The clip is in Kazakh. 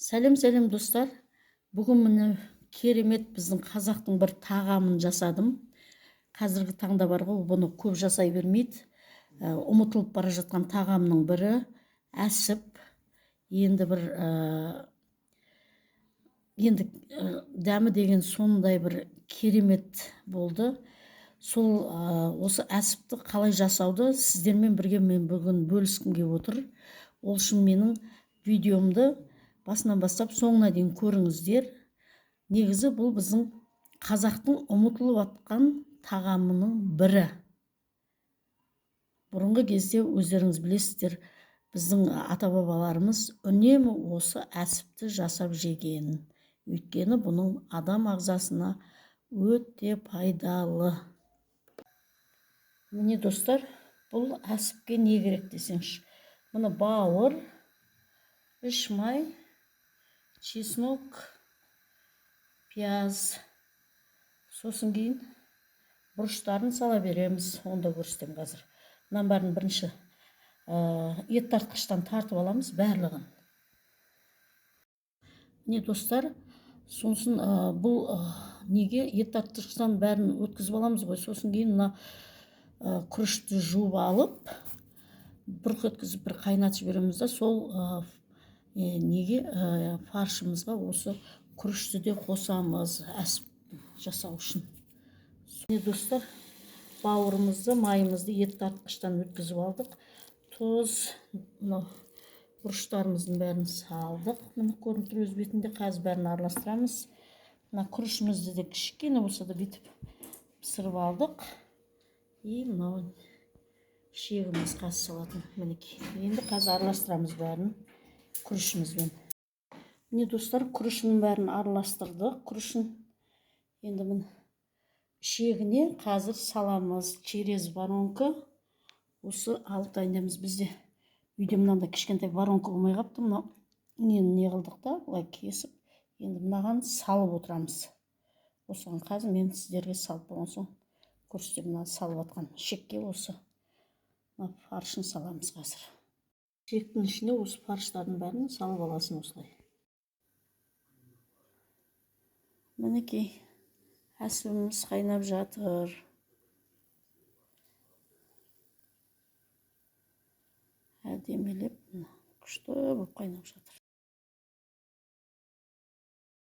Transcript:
Сәлем, сәлем, достар! Бүгін, міне, керемет біздің қазақтың бір тағамын жасадым. Қазіргі таңда бар ғой, бұны көп жасай бермейді. Ұмытылып бара жатқан тағамның бірі әсіп. Енді бір енді дәмі деген сондай бір керемет болды. Сол осы әсіпті қалай жасауды сіздермен бірге мен бүгін бөліскім келіп отыр. Ол үшін менің видеомды басынан бастап соңына дейін көріңіздер. Негізі бұл біздің қазақтың ұмытылып атқан тағамының бірі. Бұрынғы кезде, өздеріңіз білесіздер, біздің ата бабаларымыз үнемі осы әсіпті жасап жеген, өйткені бұның адам ағзасына өте пайдалы. Міне, достар, бұл әсіпке не керек десеңші. Міне, бауыр, іш май, чеснок, пияз, сосын кейін бұрыштарын сала береміз, оны да көрсетемін қазір. Мынаның бәрін бірінші ет тартқыштан тартып аламыз барлығын. Міне, достар, сосын бұл неге ет тартқыштан бәрін өткізіп аламыз ғой. Сосын кейін мына күрішті жуып алып, бұрқ еткізіп, бір қайнатып жібереміз да, сол неге фаршымызға осы күрішті де қосамыз әсіп жасау үшін. Міне, достар, бауырымызды, майымызды ет тартқыштан өткізіп алдық. Тұз, мынау бұрыштарымыздың бәрін салдық. Міне, көрініп тұр өз бетінде. Қазір бәрін араластырамыз. Мына күрішімізді де кішкене болса да бүйтіп пісіріп алдық. И мынау ішегіміз қазір салатын, мінекей. Енді қазір араластырамыз бәрін күрішімізбен. Міне, достар, күрішінің бәрін араластырдық. Күрішін енді, міне, ішегіне қазір саламыз через воронка. Осы алып дайындаймыз. Бізде үйде мынандай кішкентай воронка болмай қалыпты. Мынау нені не қылдық та, былай кесіп, енді мынаған салып отырамыз. Осыған қазір мен сіздерге салып болған соң көрсетемін. Мына салып жатқан ішекке осы мына фаршын саламыз қазір. Ішектің ішіне осы фарштардың бәрін салып аласың осылай. Мінекей, әсібіміз қайнап жатыр. Әдемілеп, мына күшті болып қайнап жатыр.